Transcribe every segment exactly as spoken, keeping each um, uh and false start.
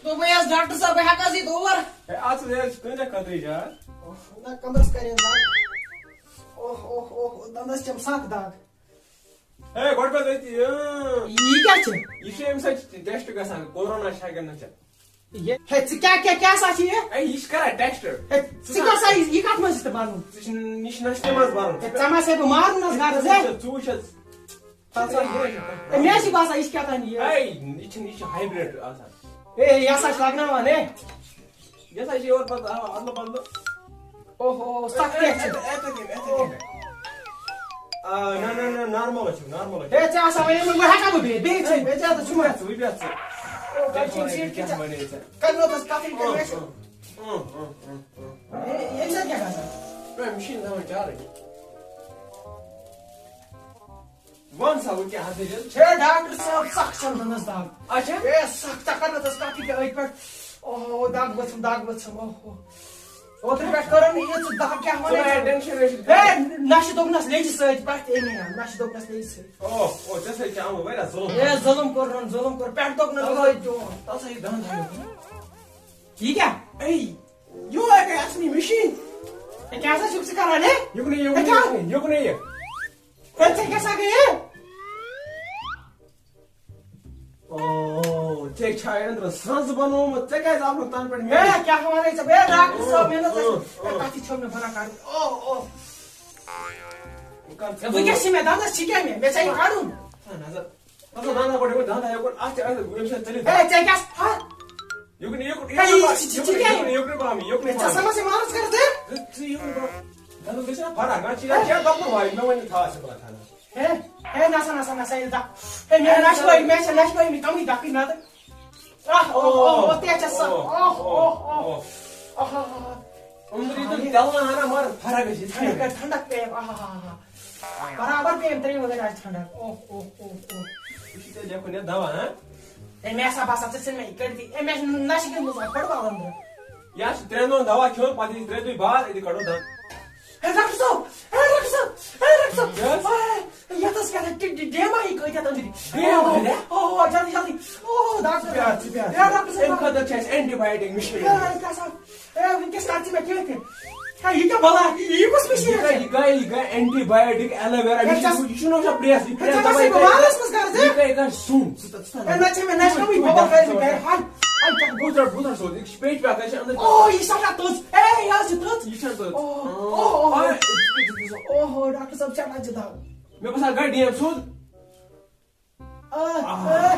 دوٚپمَے حظ ڈاکٹر صٲب، بہٕ ہٮ۪کہٕ حظ ییٚتہِ اور؟ ہے، اَژھ حظ، ہے، ژٕ کۭتیٛاہ کھٔژٕے یار؟ اوہ، نہ، کَمرَس کَرے دَگ۔ اوہ، اوہ، اوہ، دَنٛدَس چھَم سَخ دَگ۔ ہے، گۄڈٕ پَتہٕ أتی، اۭں۔ یہِ کیٛاہ چھُ؟ یہِ چھُ اَمہِ سۭتۍ test گژھان، کورونا چھا کِنہٕ نہ چھا۔ یہِ، ہے، ژٕ کیٛاہ، کیٛاہ، کیٛاہ سا چھُ یہِ؟ ہے، یہِ چھُ کران test۔ ہے، ژٕ کیٛاہ سا، یہِ، یہِ کَتھ منٛز چھُ ژےٚ بَنُن؟ ژٕ چھُنہٕ، یہِ چھُنہٕ نَشہِ منٛز بَرُن۔ ہے، ژےٚ ما سا بہٕ مارُن حظ گَرَس، ہے؟ ژٕ وٕچھ حظ۔ تَتھ سا یہِ۔ ہے، مےٚ چھِ باسان، یہِ چھِ کیٛاہ تام یہِ۔ ہے، یہِ چھِنہٕ، یہِ چھِ hybrid آسان۔ ہے، یہِ ہسا چھِ لَگناوان، ہے۔ یہِ ہسا چھِ یورٕ پَتہٕ، آ، اَدلہٕ بدلہٕ۔ اوہو، سَتھ کیٛاہ چھِ؟ اَتہِ، اَتہِ، اَتہِ، اَتہِ، اَتہِ۔ آ، نہ، نہ، نہ، normal چھِ، normal چھِ۔ ہے، ژےٚ آسان وۄنۍ یِمَن، وۄنۍ ہٮ۪کا بہٕ بِہِتھ؟ بیٚیہِ ژےٚ، بیٚیہِ ژےٚ آسان چھُ مےٚ۔ ژٕ وٕچھ، ژٕ وٕچھ، ژٕ۔ او، کیٛاہ کَتھ چھِ وَنان، یہِ کیٛاہ کَتھ وَنان ژےٚ؟ کَرنو تَس کَتھٕے کَرنو ژٕ۔ اۭں، اۭں، اۭں، اۭں۔ ہے، ییٚمہِ سۭتۍ کیٛاہ گژھان؟ ہے، مےٚ چھِنہٕ تھاوان چارٕج۔ وَن سا، وۄنۍ کیٛاہ حظ دٔلیٖل؟ ہے، ڈاکٹر صٲب، سخ چھَم دَنٛدَس دَگ۔ اچھا۔ ہے، سخ، ژےٚ کَرنَتھ ٲس کَتھ یہِ کیٛاہ أتھۍ پٮ۪ٹھ؟ اوہو، دَگ ؤژھٕم، دَگ ؤژھٕم، اوہو۔ اوترٕ پٮ۪ٹھ کٔرٕم نہٕ یہِ، ژٕ دَگ کیٛاہ ژٕ وَنان مہ ہےٚ ژےٚ؟ Tension، ویشن۔ ہے، نہ چھِ دوٚگنَس لیٚجہِ سۭتۍ پٮ۪ٹھ اَمے، نہ چھِ دوٚگنَس لیٚجہِ سۭتۍ۔ او، او، ژےٚ سۭتۍ چھِ آمُت واریاہ ظُلُم۔ ہے، ظُلُم کوٚرُن، ظُلُم کوٚر، پٮ۪ٹھ دوٚگنَس تَلہٕ سۭتۍ دیُن۔ تَلہٕ سا یہِ دَنٛد ہاوِ۔ یہِ کیٛاہ؟ اے، یہِ ہا گٔے اَصلی مِشیٖن۔ ہے، کیٛاہ سا چھُکھ ژٕ کَران، ہے؟ یُکنُے، یُکنُے، ہے، کیٛاہ؟ یُکنُے، یُکنُے یہِ۔ ہے، ژےٚ کیٛاہ سا گٔیے؟ او، ژےٚ چھا أنٛدرٕ سرٛنٛز بنوومُت؟ ژےٚ کیٛازِ آو نہٕ تَنہٕ پٮ۪ٹھ مےٚ؟ ہے، کیٛاہ وَنَے ژےٚ؟ ہے، ڈاکٹر صٲب، مےٚ نہ حظ ٲس، او، ہے، او۔ کَتھ یہِ چھوٚم نہٕ بَنان کَڑُن۔ او، او۔ ہے، وۄنۍ کیٛاہ چھِ مےٚ دَنٛدَس؟ چھِ کیٛاہ مےٚ؟ مےٚ ژےٚ یہِ کَڑُن؟ ہے، نظر۔ مطلب، دَنٛدَن گۄڈٕ یِمَن دَنٛد ہا یُکُن، اَتھ چھِ، اَتھ چھِ، ییٚمہِ ساتہٕ ژٔلِتھ۔ ہے، ژےٚ کیٛاہ سا؟ یُکُن، یُکُن، ہے، یُکُن، یہِ چھِ، چھِ، چھِ یُکُن، کیٛاہ؟ یُکُن، یُکُن پَہَم، یُکُن ہے، ژےٚ پَہَم۔ سَمَجھ یہِ مارَس کَرٕ ژٕ؟ ژٕ، ژٕ یُکُن پَہَم۔ دَنٛدَس گژھِ نا فرق، اَتھ چھِ ہے۔ کیٛاہ دَپُن وایہِ، مےٚ وَنہِ تھاو ژٕ بَتہٕ ہَنا۔ ہے، ہے، نَسا، نَسا، نَسا، ییٚلہِ دَ-، ہے، مےٚ نَشہِ وٲے، مےٚ چھےٚ نَشہِ وٲے، مےٚ کَمٕے دَکٕے نَتہٕ۔ آہ، اوہ، اوہ، اوہ، اوہ، تے چھےٚ سَخ۔ اوہ، اوہ، اوہ، اوہ۔ اوہ۔ آہ، آہ، آہ۔ أنٛدرٕ یہِ تہٕ تَلہٕ ہَنا مَر فرق گژھِ یِتھ ٹھنڈک کٔنۍ۔ کر، ٹھنڈک پیٚیَم، آہا، آہا، آہا۔ برابر پیٚیَم ترٛیٚیِم وَغٲرۍ آز ٹھنڈک۔ اوہ، اوہ، اوہ، اوہ۔ یہِ چھُ تیٚلہِ لیکھُن یَتھ دوا، ہاں؟ ہے، مےٚ ہسا باسان، ژٕ ژھٕن مےٚ یہِ کٔڑتھٕے۔ ہے، مےٚ چھِ نَشہِ گٔمٕژ اَتھ فُٹ بالَن برٛونٛہہ۔ یہِ حظ چھِ ترٛٮ۪ن دۄہَن دوا کھیوٚن، پَتہٕ یی ترٛےٚ دۄہہِ بعد، أتی کَڑو دَنٛد۔ ہے، ڈاکٹر صٲب، ہے، ڈاکٹر صٲب، ہے، ڈاکٹر صٲب۔ کیٛاہ حظ؟ ہے، یَتھ ٲس کیٛاہ تام ٹِ-، ٹِ-، ڈیما ہی کۭتیٛاہ تَنٛدٕرِ۔ ڈیم اوہ، واریاہ؟ اوہ، اوہ، جلدی، جلدی۔ اوہ، ڈاکٹر صٲب۔ ژٕ بیٚہہ، ژٕ بیٚہہ۔ ہے، ڈاکٹر صٲب۔ اَمہِ خٲطرٕ چھِ اَسہِ antibiotic مِشیٖن۔ ہے، کیٛاہ سا؟ ہے، وٕنکیٚس کر ژٕ مےٚ کیٛاہ تہِ؟ ہے، یہِ کیٛاہ بَلا؟ یہِ، یہِ کُس مِشیٖن یہِ چھےٚ؟ گٔے، یہِ گٔے، یہِ گٔے antibiotic aloe vera۔ ہے، یہِ چھُ، ژٕ یہِ چھُنہٕ آسان press، یہِ ہے، press ژٕ دَپان دَپَے چھُکھ کَرِ۔ بارَس منٛز کَر ژٕ؟ یہِ گٔے، یہِ گٔے سُم۔ ژٕ، ژٕ، ژٕ، ہے، نہ چھےٚ مےٚ، نہ چھےٚ کَمٕے ژٕ، بَبَل ژٕ، کَرِ مےٚ ژٕ، گَرِ۔ ہَے، ہَے، کیٛاہ گوٚو؟ بوٗزتھر، بوٗزتھر صٲب، یہِ چھِ پیٚٹہِ پٮ۪ٹھ، یہِ چھِ أنٛدٕرۍ۔ اوہ، یہِ چھِ سٮ۪ٹھاہ تٔژ۔ ہے، یہِ حظ چھِ تٔژ۔ یہِ چھَنہٕ تٔژ۔ اوہ، اوہ، اوہ، اوہ۔ آ، ژٕ، ژٕ، ژٕ، ژٕ۔ اوہ، ڈاکٹر صٲب، سٮ۪ٹھاہ چھِ دَگ۔ مےٚ باسان، گٔے ڈیم سیوٚد۔ آہ، آہ،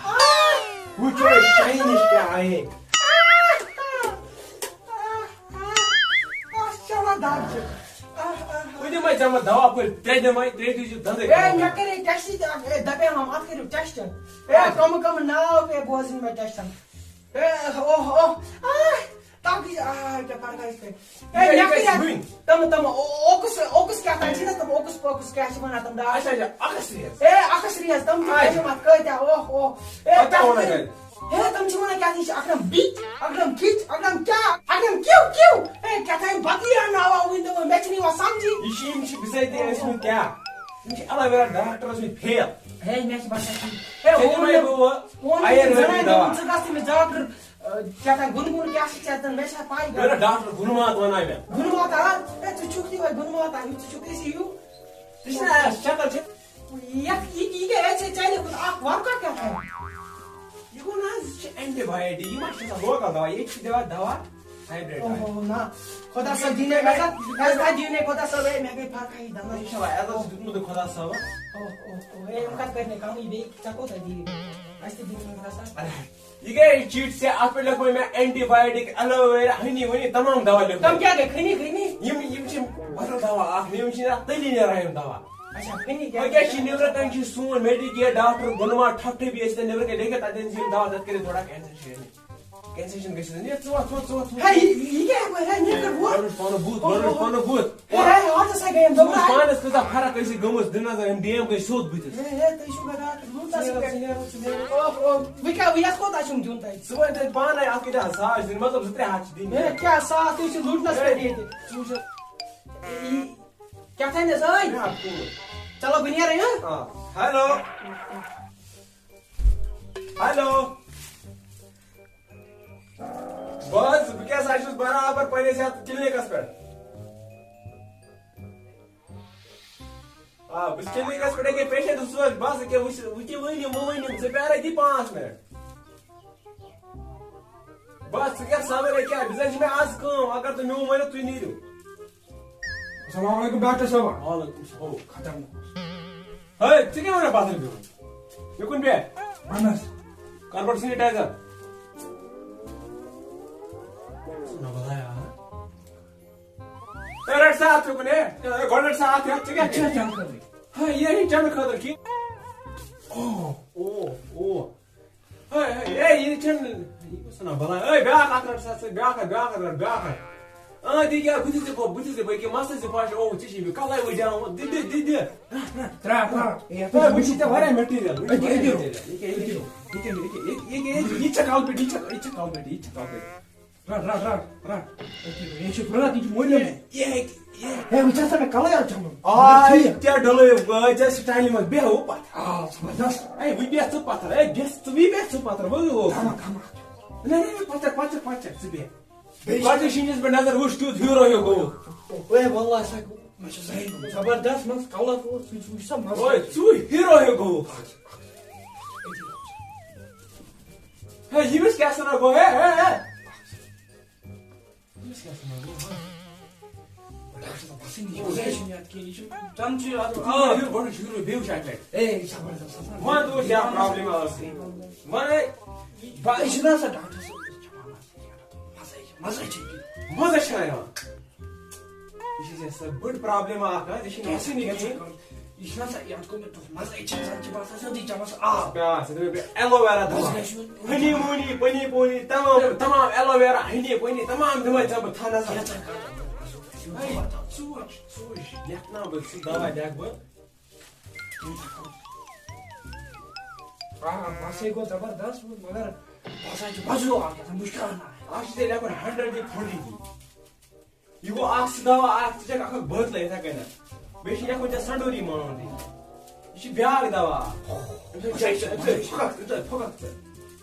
آہ۔ وٕچھو أسۍ شاہی نِش کیٛاہ آیے۔ آہ، آہ، آہ، آہ، چلو دَگ چھِ۔ آہ، آہ، آہ۔ وۄنۍ دِمَے ژےٚ وۄنۍ دوا پھٔلۍ، ترٛےٚ دِمَے، ترٛےٚ دیٖزِ دَنٛدَے ہے، خراب۔ مےٚ کَرے test تہِ اَکھ، ہے، دَپے ہم، اَتھ کٔرِو test۔ ہے، کَمہٕ کَمہٕ ناو پے بوزٕنۍ مےٚ testن۔ ہے، اوہ، اوہ، آہ، تَتھ گٔے، آہ، کیٛاہ فرق آسہِ تۄہہِ؟ ہے، یہِ مےٚ کَتہِ کٔرۍ وٕنۍ؟ تِم، تِم، او-، اوکُس، اوکُس کیٛاہ تام چھِنہ تِم، اوکُس پوکُس کیٛاہ چھِ وَنان تِم ڈاکٹر؟ اچھا، اچھا، اَکھ سِریَس۔ ہے، اَکھ سِریَس، تِم چھِ اچھا۔ تِم اَتھ کۭتیٛاہ، اوہ، اوہ۔ ہے، پَتہٕ کیٛاہ تَتھ وَنان کٔرۍ؟ گَرِ؟ ہے، تِم چھِ وَنان کیٛاہ تام چھِ اَکھ نَم بِچ، اَکھ نَم کِچ، اَکھ نَم کیٛاہ، اَکھ نَم کیُو، کیُو۔ ہے، کیٛاہ تام بَدلٕے اَنناوان وٕنۍ تِمو، مےٚ چھِنہٕ یِوان سَمجھی۔ یہِ چھِ، یِم چھِ بِذٲتی ٲسۍ مٕتۍ کیٛاہ؟ یِم چھِ aloe vera ڈاکٹر ٲسۍ مٕتۍ fail۔ ہے، مےٚ چھِ باسان ٹھیٖک۔ ہے، ژےٚ ووٚن دِمَے مےٚ، بہٕ وۄنۍ ووٚن مےٚ آیُرویدِک زَنانہِ دوا۔ دوٚپُن، ژٕ گژھ تٔمِس ڈاکٹر، اَ، کیٛاہ تام گُنگُن کیٛاہ چھِ ژےٚ زَن، مےٚ چھا پَے مےٚ گژھِ۔ دوٚپ ڈاکٹر گُنمات وَنان مےٚ۔ گُنمات، آ؟ ہے، ژٕ چھُکھ تہِ وۄنۍ گُنمات، آ، یُتھ ژٕ چھُکھ أسی ہیوٗ۔ ژٕ چھِنا یَتھ شکل چھِ۔ یَتھ، یہِ، یہِ کیٛاہ، ہے، ژےٚ، ژےٚ لیوٚکھُتھ اَکھ ورقہ کیٛاہ تام؟ یہِ گوٚو نہ حظ، یہِ چھِ antibiotic، یہِ ما چھِ آسان local دوا، ییٚتہِ چھِ دِوان دوا۔ Hybrid اوہو، نہ۔ خۄدا صٲب دِیِن مےٚ، مےٚ گژھِ، مےٚ گژھِ دِیِن مےٚ خۄدا صٲب، ہے، مےٚ گٔے فرقٕے دَنٛدَس۔ اِنشاءاللہ، اعزاز چھُ دیُتمُت خۄدا صٲبَن۔ اوہ، اوہ، اوہ، ہے، یِم کَتھ کَرِ مےٚ کَمٕے، بیٚیہِ ژےٚ کوٗتاہ دِیہِ؟ اَسہِ تہِ دِیِن خۄدا صٲب۔ اَدٕ، یہِ گٔے چِٹھۍ ژےٚ، اَتھ پٮ۪ٹھ لیوٚکھ مےٚ antibiotic، aloe vera، honey وَنی، تَمام دَوا لیوٚکھ تِم مےٚ۔ کیٛاہ گٔے؟ کھٔنی، کھٔنی؟ یِم، یِم چھِ بدل دَوا اَکھ، یِم چھِ نیران تٔلی نیران یِم دَوا۔ اچھا، کھٔنی کیٛاہ؟ وۄنۍ کیٛاہ چھِ نیٚبرٕ کَنہِ چھِ سون Medicare ڈاکٹر گُنما ٹھۄکٹھٕ بیٚیہِ ٲسۍ تَتہِ نیٚبرٕ کَنہِ لیکھِتھ، تَتٮ۪ن چھِ یِم دَوا، تَتھ کٔرِتھ تھوڑا concentration۔ Concession گژھِ نہٕ۔ ہے، ژٕ وَتھ، ژٕ وَتھ، ژٕ وَتھ۔ ہے، یہِ، یہِ کیٛاہ ہے، ہے، مےٚ کٔر ووت۔ گۄڈٕ وٕچھ پَنُن بُتھ، گۄڈٕ وٕچھ پَنُن بُتھ۔ ہے، ہے، ہے، اَتھ ہسا گٔے یِم ژٕ وٕچھ دوٚپمَے۔ پانَس کۭژاہ فرق ٲسِتھ گٔمٕژ، دِنہٕ نظر، یِم ڈیم گٔے سیوٚد بٕتھِس۔ ہے، ہے، تُہۍ چھِو مےٚ ڈاکٹر لوٗٹنَس پٮ۪ٹھ۔ ژٕ نیرَکھ، ژٕ نیرَکھ۔ اوہ، اوہ، وۄنۍ کیٛاہ، وۄنۍ یَتھ کوٗتاہ چھُم دیُن تۄہہِ؟ ژٕ وَن تۄہہِ پانَے، اَتھ کۭتیٛاہ ساس دِنۍ، مطلب، زٕ ترٛےٚ ہَتھ چھِ دِنۍ۔ ہے، کیٛاہ ساس، تُہۍ چھِو لوٗٹنَس پٮ۪ٹھ ییٚتہِ۔ ژٕ وٕچھ حظ۔ یہِ کیٛاہ تھانٮ۪س ٲے؟ مےٚ ہا کوٗر۔ چلو، بہٕ نیرَے، ہہ؟ آ۔ ہیلو۔ ہیلو۔ أسۍ یَتھ کِلنِکَس پٮ۪ٹھ۔ آ، بہٕ چھُس کِلنِکَس پٮ۪ٹھ أکے پیشنٹ زٕ ژور، بَس أکے وٕچھ، وٕچھ یہِ ؤنِو، وۄنۍ ؤنِو، ژٕ پیارے دی پانٛژھ مِنَٹ۔ بَس، ژٕ کیٛاہ صبر ہے کیٛاہ؟ بہٕ زَن چھِ مےٚ آز کٲم، اگر تُہۍ میون مٲنِو، تُہۍ نیٖرِو۔ السلام علیکم ڈاکٹر صٲب۔ وعلیکم السلام۔ خطرناک۔ ہے، ژٕ کیٛاہ وَنان پَتھَر بیٚہُن؟ یہِ کُن بیٚہہ۔ اَہَن حظ۔ کَر پٮ۪ٹھ سینیٹایزر؟ نہ بَلایا۔ ہے، رَٹ سا اَتھ یُکُن، ہے۔ ہے، گۄڈٕ رَٹ سا اَتھ یَتھ، ژٕ کیٛاہ یہِ چھا چٮ۪نہٕ خٲطرٕ؟ ہے، یہِ ہے چٮ۪نہٕ خٲطرٕ کینٛہہ۔ او۔ او، او۔ ہے، ہے، ہے، یہِ چھَنہٕ، یہِ گوٚژھ نا بَلاے۔ ہے، بیٛاکھ اَکھ رَٹ سا ژٕ، بیٛاکھ اَکھ، بیٛاکھ اَکھ رَٹ، بیٛاکھ اَکھ۔ آ، دِ کیٛاہ، بہٕ تہِ ژےٚ پَتہٕ، بہٕ تہِ ژےٚ پَتہٕ، ییٚکیٛاہ مَستَس تہِ پھَش، او، ژےٚ چھِ مےٚ کَلَے وۄنۍ دیٛاومُت، دِ، دِ، دِ، دِ۔ ترٛاو، ترٛاو۔ ہے، ہے، وٕچھ یہِ ژےٚ واریاہ مٹیٖریَل، وٕچھ أتی، واریاہ أتی۔ مٹیٖریَل۔ یہِ کیٛاہ، یہِ کیٛاہ، یہِ کیٛاہ، یہِ کیٛاہ، یہِ کیٛاہ، یہِ چھےٚ کَلہٕ پٮ۪ٹھ، یہِ چھےٚ، یہِ چھےٚ کَلہٕ پٮ۪ٹھ، یہِ چھےٚ کَلہٕ پٮ۪ٹھ۔ رَٹ، رَٹ، رَٹ، رَٹ۔ أتی، یہِ چھُ رَٹ، یہِ چھُ مٔلۍ۔ یہِ ہیٚکہِ، یہِ ہیٚکہِ۔ ہے، وۄنۍ چھےٚ سا مےٚ کَلَے آز چھَلُن؟ آ، یہِ ژےٚ ڈَلٲیِو، آ، ژےٚ سٹایلہِ منٛز، بیٚہہ ہُہ پَتھَر۔ آ، زبردست۔ ہے، وۄنۍ بیٚہہ ژٕ پَتھَر، ہے، بیٚہہ ژٕ، وۄنۍ بیٚہہ ژٕ پَتھَر، وۄنۍ ہُہ۔ کَمہ، کَمہ۔ نہ، نہ، نہ، پَتھَر، پَتھَر، پَتھَر، ژٕ بیٚہہ۔ بیٚیہِ پَتہٕ شیٖنَس پٮ۪ٹھ نظر وٕچھ، کیُتھ ہیٖرو ہیوٗ گوٚو۔ ہے، واللہ سا گوٚو، مےٚ چھُ ذہن گوٚمُت۔ زبردست، منٛز کَلَر اوس، وٕچھ سا مَزٕ۔ اوے، ژٕ ہیٖرو ہیوٗ گوٚو۔ ہے، ییٚمِس کیٛاہ سَنا گوٚو، ہے، ہے، ہے۔ ییٚمِس کیٛاہ سَنا گوٚو، ہے؟ ڈاکٹر صٲب، بَسٕے نہٕ، یہِ چھُ ذہن چھُنہٕ یَتھ کینٛہہ، یہِ چھُ، تَم چھِ اَتھ، آ۔ یہِ گۄڈٕ شروٗع، بیٚیہِ وٕچھ اَتہِ۔ اے، زبردست، زبردست۔ وَن، ژٕ وٕچھ کیٛاہ پرٛابلِم ٲس۔ وَن، ہے۔ با-، یہِ چھُنہ آسان ڈاکٹر صٲب، مَزَے چھُ، مَزَے چھُ۔ مَزَے چھُنہ یِوان۔ یہِ چھِ ژےٚ سۄ بٔڑ پرٛابلِم اَکھ، ہا، ژےٚ چھِنہٕ کیٛاہ وٕچھُنٕے چھِ، کِہیٖنۍ۔ کیٛاہ چھِ؟ یہِ چھُنہ سا، یَتھ گوٚو مےٚ دۄہ منٛزَے چھِ زَن چھِ باسان سیوٚدُے چَمَس آب۔ پیٛار، ژٕ دَپے مےٚ ایلوویرا دَوا۔ بَس گژھِ یُن۔ ہنی مونی، پنی پونی، تَمام، تَمام ایلوویرا، ہنی پنی، تَمام دِمَے ژےٚ بہٕ تھَنَس۔ یَتھ ژَن کَر۔ ژٕ وٕچھ، ژٕ وٕچھ، لیکھناو بہٕ سُہ دَوا لیکھٕ بہٕ۔ آ، بَسٕے گوٚو زبردست، مگر باسان چھُ مَزٕ اَکھ، یَتھ مُشکِل اَکھ۔ اَکھ چھِ ژےٚ لیکھُن ہنٛڈرنٛڈ دی فورٹی دی۔ یہِ گوٚو اَکھ سُہ دوا اَکھ، ژٕ چَکھ اَکھ اَکھ بٲتلہٕ یِتھَے کٔنٮ۪تھ۔ بیٚیہِ چھِ لیکھُن ژےٚ سَنڈوٗری مانٛڈ دِنۍ۔ یہِ چھِ بیٛاکھ دوا اَکھ۔ اَمہِ سۭتۍ چھِ، اَمہِ سۭتۍ پھۄکھ، اَمہِ سۭتۍ پھۄکھ ژٕ۔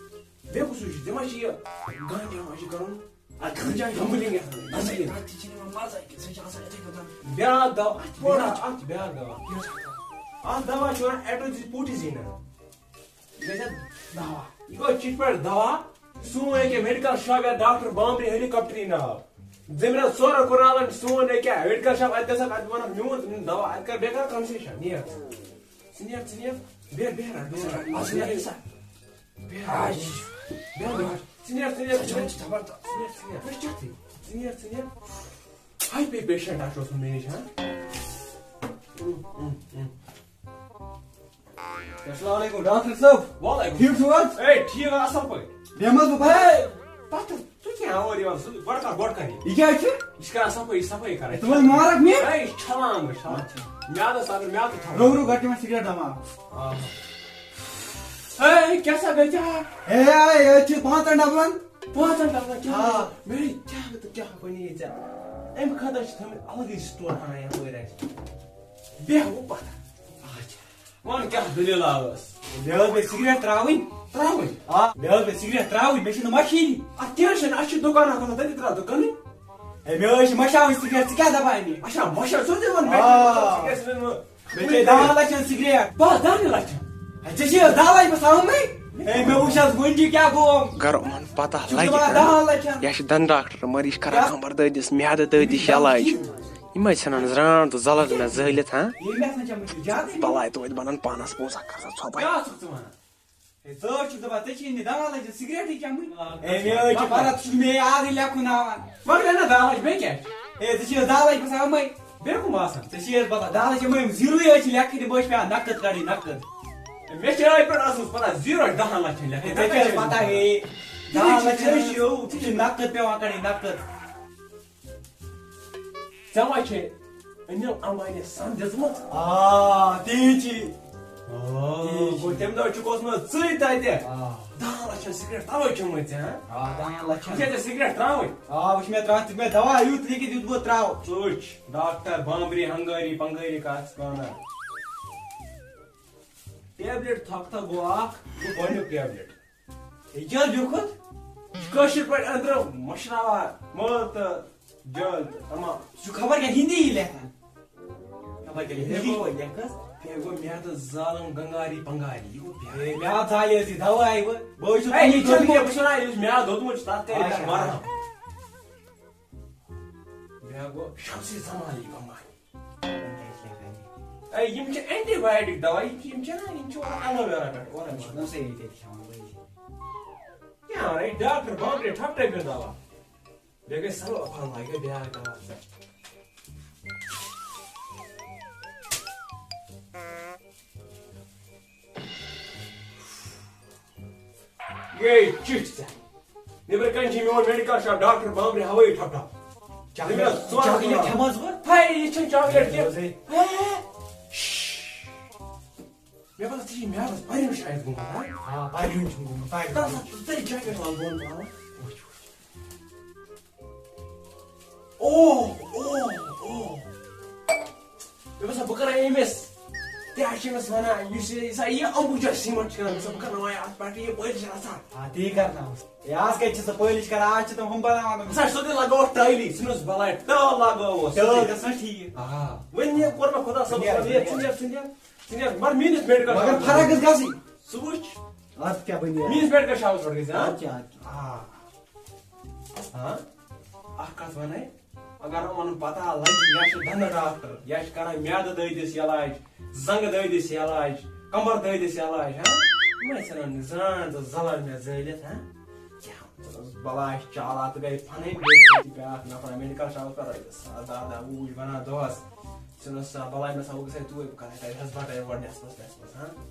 بیٚیہِ کُس ہیوٗ چھُ؟ ژےٚ ما چھِ یہِ گانجا ما چھِ کَرُن؟ اَتھ گانجا گیمبلِنٛگ یَتھ منٛز، گانجا۔ اَتھ تہِ چھِنہٕ یِوان مَزَے کینٛہہ، سُہ چھِ آسان یِتھَے کٔنۍ۔ بیٛاکھ دوا، اَتھ چھِ بیٛاکھ، اَتھ چھِ بیٛاکھ دوا۔ اَتھ دوا چھِ وَنان ایٹروجی پوٗٹِزیٖنا۔ یہِ گژھِ اَتھ دوا۔ یہِ گوٚو چِٹھ پٲٹھۍ دوا۔ سون ییٚکیٛاہ میڈیکل شاپ یا ڈاکٹر بامبری ہیلی کاپٹری ناو۔ زٔمیٖنَس ژورَن کنالَن چھُ سون ییٚکیٛاہ میڈیکل شاپ، اَتہِ گژھکھ، اَتہِ وَنَکھ میون دوا، اَتہِ کَر بیٚیہِ کَر کنسیشن، نیر۔ ژٕ نیر، ژٕ نیر، بیٚہہ، بیٚہہ رَٹ، بیٚہہ رَٹ، ژٕ نیر، ژٕ نیر۔ بیٚہہ رَٹ، بیٚہہ رَٹ۔ ژٕ نیر، ژٕ نیر، ژٕ نیر۔ ژٕ نیر، ژٕ نیر۔ ژٕ نیر، ژٕ نیر۔ ہاے پے پیشنٹ اَکھ چھُ اوسمُت مےٚ نِش، ہا؟ اۭں، اۭں، اۭں۔ السلام علیکم ڈاکٹر صٲب۔ وعلیکم۔ ٹھیٖک چھِو حظ؟ اے، ٹھیٖک، اَصٕل پٲٹھۍ۔ بیٚہمہٕ حظ بہٕ پَتہٕ۔ اے، پَتہٕ، ژٕ کیٛاہ اورٕ یِوان؟ ژٕ گۄڈٕ کَر، گۄڈٕ کَر یہِ۔ یہِ کیٛاہ چھُ؟ یہِ چھِ کَران صفٲیی، صفٲیی کَران۔ یہِ تُل حظ مارَکھ مےٚ۔ اے، یہِ چھِ چھَلان بہٕ، چھَلان۔ اچھا۔ میٛادَس اَگر میٛادٕ تھاوُن۔ رو رو گۄڈٕ دِوان سِگریٹ دَماو۔ آ۔ اے، کیٛاہ سا گٔے ژےٚ؟ اے، اے، یہِ چھِ پانٛژَن ڈَبَن۔ پانٛژَن ڈَبَن کیٛاہ؟ آ۔ مےٚ کیٛاہ تہٕ کیٛاہ وَنے ژےٚ؟ اَمہِ خٲطرٕ چھِ تھٲومٕتۍ اَلگٕے سٹور ہنا یَپٲرۍ اَسہِ۔ بیٚہہ وۄنۍ پَتھَر۔ اچھا۔ وَن کیٛاہ دٔلیٖلہ ٲس؟ مےٚ ٲس بیٚیہِ سِگریٹ ترٛاوٕنۍ۔ ترٛاوٕنۍ؟ آ، مےٚ ٲس بیٚیہِ سِگریٹ ترٛاوٕنۍ، مےٚ چھِنہٕ مَشیٖنٕے۔ اَدٕ کینٛہہ چھُنہٕ، اَسہِ چھُ دُکان اَکھ آسان، تٔتی ترٛاو دُکانٕے۔ ہے، مےٚ ٲسۍ مَشاوٕنۍ سِگریٹ، ژٕ کیٛاہ دَپان مےٚ؟ اچھا، مَشا، ژٕ تہِ وَن مےٚ، آ۔ ژٕ کیٛاہ ژٕ وَن وۄنۍ؟ مےٚ چھے دَہَن لَچھَن سِگریٹ۔ بَس دَہَن لَچھَن؟ ہے، ژےٚ چھے حظ دَہ لَچھ بَس آمٕے؟ ہے، مےٚ وٕچھ حظ وٕنۍ کہِ کیٛاہ گوٚو۔ گَرٕ یِمَن پَتہ ژٕ چھُکھ لَگہِ۔ دَپان دَہَن لَچھَن؟ یا چھِ دَنٛدٕ ڈاکٹر مگر یہِ چھِ کَران کیٛاہ؟ کَمَر دٲدِس، میٛادٕ دٲدِس کیٛاہ علاج۔ لَگہِ؟ یِمَے ژھٕنان زرٛانٛٹھ تہٕ زَلَر مےٚ زٲلِتھ، ہا؟ ییٚمہِ آسان چھےٚ مےٚ زیادَے۔ بَلاے توتہِ بَنَن پانَس پونٛسہٕ، اَکھ کَر سا ژھۄپَے۔ کیٛاہ چھُکھ ژٕ وَنان؟ ہے، ژٕ حظ چھُکھ دَپان، ژےٚ چھے نہٕ دَہَن لَچھَن سِگریٹٕے چٮ۪مٕے۔ آ۔ ہے، مےٚ حظ چھِ پَتہ، ژٕ چھُکھ مےٚ یہِ آزٕے لیکھُن ہاوان۔ وۄنۍ گٔے نہ دَہ لَچھ، بیٚیہِ کیٛاہ چھِ؟ ہے، ژےٚ چھے حظ دَہ لَچھ بَس آمٕے۔ بیٚیہِ کٕم آسَن؟ ژےٚ چھے حظ پَتہ، دَہ لَچھ یِمَے یِم زیٖروٕے حظ چھِ لیکھٕنۍ، یِم حظ چھِ پٮ۪وان نَقٕد کَڑٕنۍ، نَقٕد۔ ہے، مےٚ چھے رٲژ پٮ۪ٹھ ٲسمٕژ پَتہ، زیٖرو دَہَن لَچھَن لیکھٕنۍ۔ ہے، ژےٚ چھے حظ پَتہ، ہے، دَہَن لَچھَن حظ چھِ یِم، ژےٚ چھِ نَقٕد پٮ۪وان کَڑٕنۍ، نَقٕد۔ ژےٚ ما چھے انل امبانی سَن دِژمٕژ؟ آ، تی چھی۔ آ، تی چھی۔ گوٚو تَمہِ دۄہ چھُکھ اوسمُت ژٕے تَتہِ۔ آ۔ دَہَن لَچھَن سِگریٹ تَوَے چوٚمُے ژےٚ، ہا؟ آ، دَہَن لَچھَن۔ وٕچھے ژےٚ سِگریٹ ترٛاوٕنۍ؟ آ، وٕچھ مےٚ ترٛاو، ژٕ مےٚ دَوا یُتھ لیکھِتھ دیُت بہٕ ترٛاو۔ ژٕ وٕچھ، ڈاکٹر بامبری ہنگٲری پنگٲری کَتھ ژٕ وَنان۔ ٹیبلِٹ تھۄکھ تھۄکھ گوٚو اَکھ، گوٚو گۄڈٕنیُک ٹیبلِٹ۔ یہِ کیٛاہ لیوٚکھُتھ؟ یہِ چھُ کٲشِر پٲٹھۍ أنٛدرٕ مٔشراوان مٲل تہٕ جٲلۍ تہٕ تمام۔ سُہ چھُ خبر کیٛاہ ہِندی یی لیکھان۔ خبر کیٛاہ لیکھِ۔ ہِندی پٲٹھۍ لیکھس۔ ہے گوٚو میٛادٕ زالن گنگاری پنگاری، یہِ گوٚو بیٛاکھ۔ ہے، میٛادٕ زالہِ ٲسۍ دوا آیہِ وۄنۍ۔ بہٕ حظ چھُس ہے، یہِ پننہِ چھُنہٕ خٲطرٕ کینٛہہ، بہٕ چھُس وَنان، یُس میٛادٕ دوٚدمُت چھُ، تَتھ کَرِ اچھا۔ مَرہم۔ بیٛاکھ گوٚو شمسہِ زمان یہِ بٮ۪مٲرۍ۔ ہے، یِم چھِ اینٹی بایوٹک دوا، یِم چھِ، یِم چھِ نا، یِم چھِ وَنان ایلوویرا پٮ۪ٹھ اورَے مَرہم۔ نہ صحیح تیٚلہِ کھٮ۪وان بٔلۍ۔ کیٛاہ وَنان، یہِ ڈاکٹر بانٛبرِ ٹھۄپہٕ ٹھۄپہٕ دوا۔ بیٚیہِ گٔے سۄ افغان لگہِ بیٛاکھ دوا۔ یے چِٹھۍ ژےٚ۔ نیٚبرٕ کَنہِ چھِ میون میڈیکل شاپ ڈاکٹر بامبرِ ہوٲیی ٹھۄپہٕ ٹھۄپہٕ۔ چاکلیٹ، نیٚبرٕ ژور چاکلیٹ ہتھ کھٮ۪مہٕ حظ بہٕ؟ ہے، یہِ چھَنہٕ چاکلیٹ کینٛہہ۔ ہے، شش۔ مےٚ باسان، ژےٚ چھُے میادَس پَریُن شاید گوٚمُت، ہا؟ آ، پَریُن چھُم گوٚمُت، پَریُن۔ تَلہٕ سا، ژٕ ژٔلۍ جاکٮ۪ٹ وَل بۄن پَہَم۔ وٕچھ، وٕچھ۔ اوہ، اوہ، اوہ۔ مےٚ باسان، بہٕ کَرٕ أمِس، کیٛاہ چھِ أمِس وَنان، یُس یہِ، یہِ سا یہِ امبوٗجا سیٖمَٹ چھِ کَران، مےٚ باسان، بہٕ کَرناوان یہِ اَتھ پٮ۪ٹھ یہِ پٲلِش رَژھا۔ آ، تی کَرناوُس۔ ہے، آز کَتہِ چھِ سۄ پٲلِش کَران؟ آز چھِ تِم ہُم بَناوان تِم۔ سا سیوٚدُے لَگووُکھ ٹٲلی، ژھٕنُس بَلاے، ٹٲل لَگٲوٕس۔ ٹٲل گژھان ٹھیٖک۔ آ۔ وۄنۍ یہِ کوٚر مےٚ خۄدا صٲبَس ژٕ نیر، وَنان، یہِ ژٕ نیر۔ ژٕ نیر، ژٕ نیر، مگر میٛٲنِس میڈیکل مگر شاپَس فرق منٛز۔ گٔژھ گژھٕنۍ۔ سُہ وٕچھ۔ اَتھ کیٛاہ بَنہِ؟ میٛٲنِس میڈیکل شاپَس پٮ۪ٹھ گژھِ، ہا؟ اَدٕ کیٛاہ، اَدٕ کیٛاہ۔ آ۔ ہاں؟ اَکھ کَتھ وَنَے، اگر یِمَن پَتہ لَگہِ، یا چھِ دَنٛدٕ ڈاکٹر، یا چھِ کَران میٛادٕ دٲدِس علاج، زَنٛگہٕ دٲدِس علاج، کَمبَر دٲدِس علاج، ہاں؟ یِمَے ژھٕنَن نہٕ زان تہٕ زَلَن مےٚ زٲلِتھ، ہاں؟ کیٛاہ ژٕ ٲس بَلاے چالا تہٕ گٔے پھَنٕنۍ، بیٚیہِ چھِ بیٛاکھ نفر میڈیکل شاپَس پٮ۪ٹھ، سا دَہ دَہ وُہ وُہ وَنان دۄہَس، ژٕ نہٕ سا بَلاے مےٚ سا وۄنۍ گژھِ ہے توٗرۍ، بہٕ کَرٕ ہے تَتہِ ہَسپَتال گۄڈٕ نٮ۪صفَس نٮ۪صفَس، ہاں؟